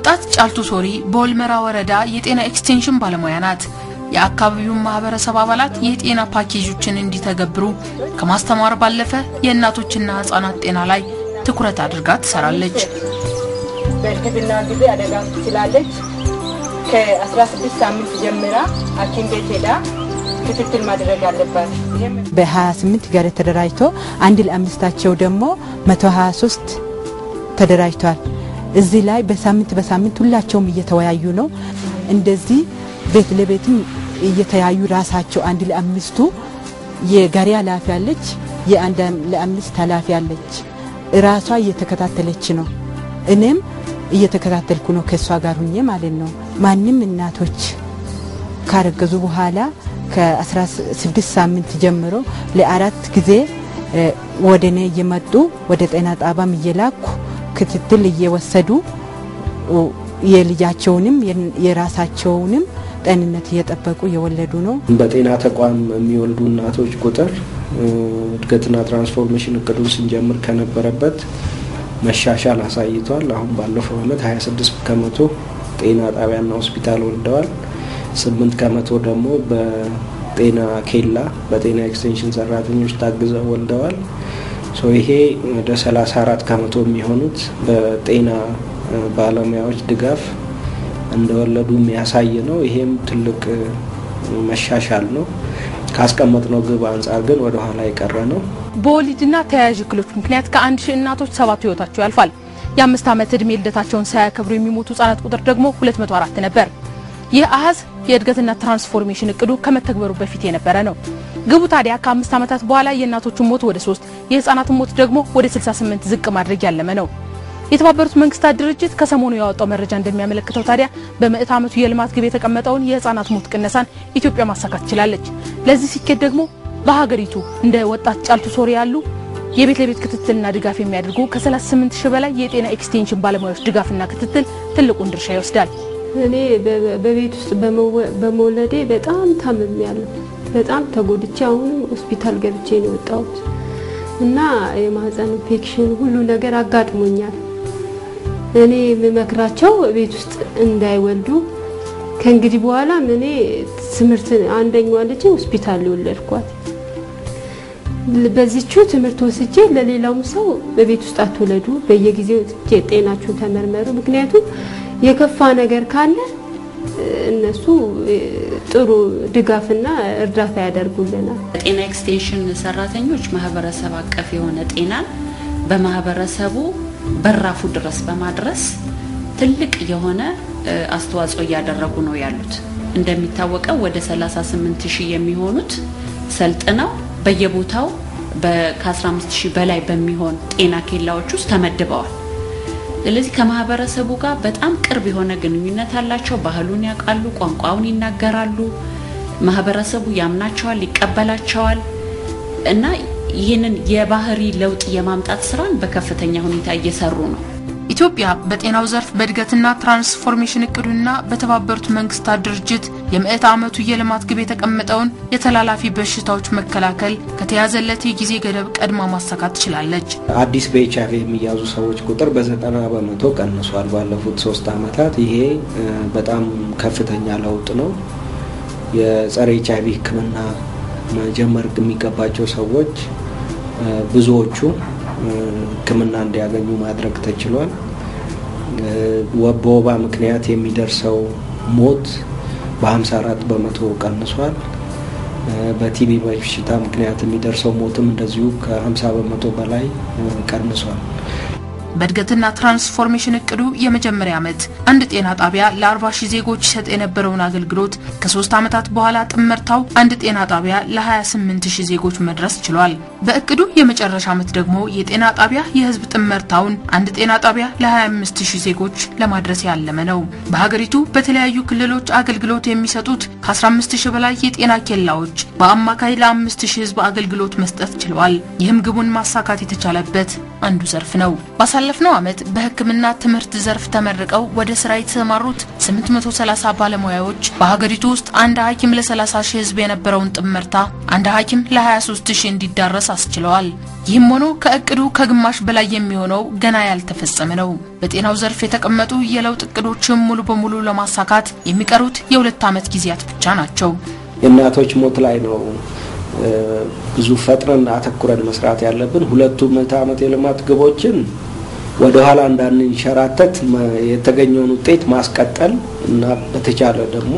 ወጣት ጫልቱ ሶሪ በወልመራ ወረዳ የጤና ኤክስቴንሽን ባለሙያ ናት። የአካባቢውን ማህበረሰብ አባላት የጤና ፓኬጆችን እንዲተገብሩ ከማስተማር ባለፈ የእናቶችና ህጻናት ጤና ላይ ትኩረት አድርጋ ትሰራለች። በእርግዝና ጊዜ አደጋ ትችላለች። ከ16 ሳምንት ጀምራ ሐኪም ቤት ሄዳ ክትትል ማድረግ አለባት። በ28 ጋር ተደራጅቶ አንድ ለአምስታቸው ደግሞ 123 ተደራጅቷል። እዚህ ላይ በሳምንት በሳምንት ሁላቸውም እየተወያዩ ነው። እንደዚህ ቤት ለቤትም እየተያዩ ራሳቸው አንድ ለአምስቱ የጋሪ ኃላፊ አለች፣ የአንድ ለአምስት ኃላፊ አለች። ራሷ እየተከታተለች ነው። እኔም እየተከታተልኩ ነው ከእሷ ጋር ሁኜ ማለት ነው። ማንም እናቶች ካረገዙ በኋላ ከ16 ሳምንት ጀምሮ ለአራት ጊዜ ወደ እኔ እየመጡ ወደ ጤና ጣባም እየላኩ ክትትል እየወሰዱ የልጃቸውንም የራሳቸውንም ጤንነት እየጠበቁ እየወለዱ ነው። በጤና ተቋም የሚወልዱ እናቶች ቁጥር እድገትና ትራንስፎርሜሽን እቅዱን ስንጀምር ከነበረበት መሻሻል አሳይቷል። አሁን ባለፈው ዓመት 26% ጤና ጣቢያና ሆስፒታል ወልደዋል። 8% ደግሞ በጤና ኬላ በጤና ኤክስቴንሽን ሰራተኞች ታግዘው ወልደዋል። ይሄ ወደ 34% የሚሆኑት በጤና ባለሙያዎች ድጋፍ እንደወለዱ የሚያሳይ ነው። ይሄም ትልቅ መሻሻል ነው። ካስቀመጥነው ግብ አንጻር ግን ወደ ኋላ የቀረ ነው። በወሊድና ተያያዥ እክሎች ምክንያት ከ1000 እናቶች 7 ህይወታቸው ያልፋል። የአምስት ዓመት ዕድሜ ልደታቸውን ሳያከብሩ የሚሞቱ ህጻናት ቁጥር ደግሞ 204 ነበር። ይህ አሃዝ የእድገትና ትራንስፎርሜሽን እቅዱ ከመተግበሩ በፊት የነበረ ነው። ግቡ ታዲያ ከአምስት ዓመታት በኋላ የእናቶችን ሞት ወደ 3 የህፃናትን ሞት ደግሞ ወደ 68 ዝቅ ማድረግ ያለመ ነው። የተባበሩት መንግስታት ድርጅት ከሰሞኑ ያወጣው መረጃ እንደሚያመለክተው ታዲያ በምዕተ ዓመቱ የልማት ግብ የተቀመጠውን የህፃናት ሞት ቅነሳን ኢትዮጵያ ማሳካት ችላለች። ለዚህ ሲኬት ደግሞ በሀገሪቱ እንደ ወጣት ጫልቱ ሶሪ ያሉ የቤት ለቤት ክትትልና ድጋፍ የሚያደርጉ ከ38 ሺህ በላይ የጤና ኤክስቴንሽን ባለሙያዎች ድጋፍና ክትትል ትልቁን ድርሻ ይወስዳል። እኔ በቤት ውስጥ በመውለዴ በጣም ታምሜያለሁ። በጣም ተጎድቼ አሁንም ሆስፒታል ገብቼ ነው የወጣሁት እና የማህፀን ኢንፌክሽን ሁሉ ነገር አጋጥሞኛል። እኔ የምመክራቸው ቤት ውስጥ እንዳይወልዱ። ከእንግዲህ በኋላ እኔ ትምህርት አንደኛዋ ልጅ ሆስፒታል የወለድኳት በዚቹ ትምህርት ወስጄ ለሌላውም ሰው በቤት ውስጥ አትወለዱ፣ በየጊዜው ጤናችሁን ተመርመሩ። ምክንያቱም የከፋ ነገር ካለ እነሱ ጥሩ ድጋፍና እርዳታ ያደርጉልናል። ጤና ኤክስቴንሽን ሰራተኞች ማህበረሰብ አቀፍ የሆነ ጤናን በማህበረሰቡ በራፉ ድረስ በማድረስ ትልቅ የሆነ አስተዋጽኦ እያደረጉ ነው ያሉት። እንደሚታወቀው ወደ 38,000 የሚሆኑት ሰልጥነው በየቦታው ከ15,000 በላይ በሚሆን ጤና ኬላዎች ውስጥ ተመድበዋል። ስለዚህ ከማህበረሰቡ ጋር በጣም ቅርብ የሆነ ግንኙነት አላቸው። ባህሉን ያውቃሉ፣ ቋንቋውን ይናገራሉ። ማህበረሰቡ ያምናቸዋል፣ ይቀበላቸዋል እና ይህንን የባህሪ ለውጥ የማምጣት ስራን በከፍተኛ ሁኔታ እየሰሩ ነው። ኢትዮጵያ በጤናው ዘርፍ በእድገትና ትራንስፎርሜሽን እቅዱና በተባበሩት መንግስታት ድርጅት የምዕተ ዓመቱ የልማት ግብ የተቀመጠውን የተላላፊ በሽታዎች መከላከል ከተያዘለት የጊዜ ገደብ ቀድማ ማሳካት ትችላለች። አዲስ በኤች አይቪ የሚያዙ ሰዎች ቁጥር በ90% ቀንሷል ባለፉት 3 ዓመታት። ይሄ በጣም ከፍተኛ ለውጥ ነው። የጸረ ኤች አይቪ ሕክምና መጀመር የሚገባቸው ሰዎች ብዙዎቹ ሕክምና እንዲያገኙ ማድረግ ተችሏል። በወባ ምክንያት የሚደርሰው ሞት በ54% ቀንሷል። በቲቢ በሽታ ምክንያት የሚደርሰው ሞትም እንደዚሁ ከ50% በላይ ቀንሷል። በእድገትና ትራንስፎርሜሽን እቅዱ የመጀመሪያ ዓመት አንድ ጤና ጣቢያ ለ40 ሺህ ዜጎች ይሰጥ የነበረውን አገልግሎት ከ3 ዓመታት በኋላ ጥመርታው አንድ ጤና ጣቢያ ለ28 ሺህ ዜጎች መድረስ ችሏል። በእቅዱ የመጨረሻ ዓመት ደግሞ የጤና ጣቢያ የህዝብ ጥመርታውን አንድ ጤና ጣቢያ ለ25 ሺህ ዜጎች ለማድረስ ያለመ ነው። በሀገሪቱ በተለያዩ ክልሎች አገልግሎት የሚሰጡት ከ15 ሺህ በላይ የጤና ኬላዎች በአማካይ ለ5 ሺህ ህዝብ አገልግሎት መስጠት ችለዋል። ይህም ግቡን ማሳካት የተቻለበት አንዱ ዘርፍ ነው። ባሳለፍነው ዓመት በሕክምና ትምህርት ዘርፍ ተመርቀው ወደ ስራ የተሰማሩት 830 ባለሙያዎች በሀገሪቱ ውስጥ አንድ ሐኪም ለ30 ሺህ ሕዝብ የነበረውን ጥምርታ አንድ ሐኪም ለ23 ሺህ እንዲዳረስ አስችለዋል። ይህም ሆኖ ከእቅዱ ከግማሽ በላይ የሚሆነው ገና ያልተፈጸመ ነው። በጤናው ዘርፍ የተቀመጡ የለውጥ እቅዶችን ሙሉ በሙሉ ለማሳካት የሚቀሩት የ2 ዓመት ጊዜያት ብቻ ናቸው። የእናቶች ሞት ላይ ነው ብዙ ፈጥነን አተኩረን መስራት ያለብን። ሁለቱ ምዕተ ዓመት የልማት ግቦችን ወደ ኋላ እንዳንንሸራተት የተገኘውን ውጤት ማስቀጠል እና በተቻለ ደግሞ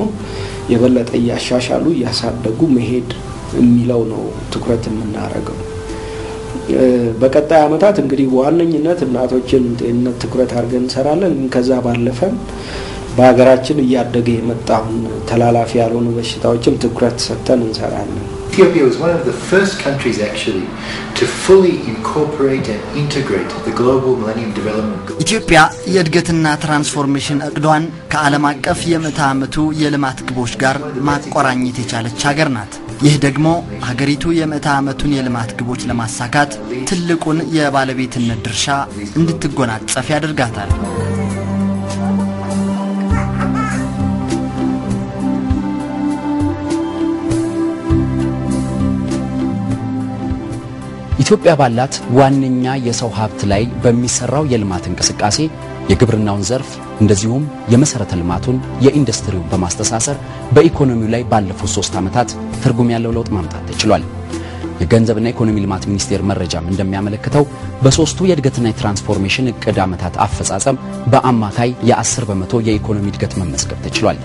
የበለጠ እያሻሻሉ እያሳደጉ መሄድ የሚለው ነው ትኩረት የምናደርገው። በቀጣይ ዓመታት እንግዲህ በዋነኝነት እናቶችን ጤንነት ትኩረት አድርገን እንሰራለን። ከዛ ባለፈም በሀገራችን እያደገ የመጣውን ተላላፊ ያልሆኑ በሽታዎችም ትኩረት ሰጥተን እንሰራለን። Ethiopia was one of the first countries actually to fully incorporate and integrate the global Millennium Development Goals. ኢትዮጵያ የእድገትና ትራንስፎርሜሽን እቅዷን ከዓለም አቀፍ የምዕተ ዓመቱ የልማት ግቦች ጋር ማቆራኘት የቻለች ሀገር ናት። ይህ ደግሞ ሀገሪቱ የምዕተ ዓመቱን የልማት ግቦች ለማሳካት ትልቁን የባለቤትነት ድርሻ እንድትጎናጸፍ ያደርጋታል። ኢትዮጵያ ባላት ዋነኛ የሰው ሀብት ላይ በሚሰራው የልማት እንቅስቃሴ የግብርናውን ዘርፍ እንደዚሁም የመሰረተ ልማቱን የኢንዱስትሪውን በማስተሳሰር በኢኮኖሚው ላይ ባለፉት 3 ዓመታት ትርጉም ያለው ለውጥ ማምጣት ተችሏል። የገንዘብና ኢኮኖሚ ልማት ሚኒስቴር መረጃም እንደሚያመለክተው በሶስቱ የእድገትና የትራንስፎርሜሽን እቅድ ዓመታት አፈጻጸም በአማካይ የ10% የኢኮኖሚ እድገት መመዝገብ ተችሏል።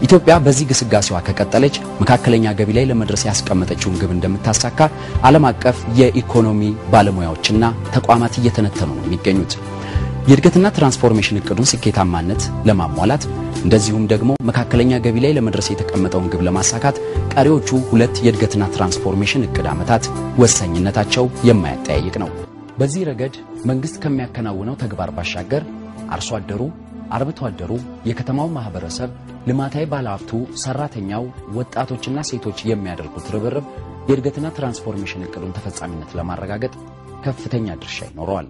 ኢትዮጵያ በዚህ ግስጋሴዋ ከቀጠለች መካከለኛ ገቢ ላይ ለመድረስ ያስቀመጠችውን ግብ እንደምታሳካ ዓለም አቀፍ የኢኮኖሚ ባለሙያዎችና ተቋማት እየተነተኑ ነው የሚገኙት። የእድገትና ትራንስፎርሜሽን እቅዱን ስኬታማነት ለማሟላት እንደዚሁም ደግሞ መካከለኛ ገቢ ላይ ለመድረስ የተቀመጠውን ግብ ለማሳካት ቀሪዎቹ 2 የእድገትና ትራንስፎርሜሽን እቅድ ዓመታት ወሳኝነታቸው የማያጠያይቅ ነው። በዚህ ረገድ መንግስት ከሚያከናውነው ተግባር ባሻገር አርሶ አደሩ፣ አርብቶ አደሩ፣ የከተማው ማህበረሰብ፣ ልማታዊ ባለሀብቱ፣ ሰራተኛው፣ ወጣቶችና ሴቶች የሚያደርጉት ርብርብ የእድገትና ትራንስፎርሜሽን እቅዱን ተፈጻሚነት ለማረጋገጥ ከፍተኛ ድርሻ ይኖረዋል።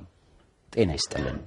ጤና ይስጥልን።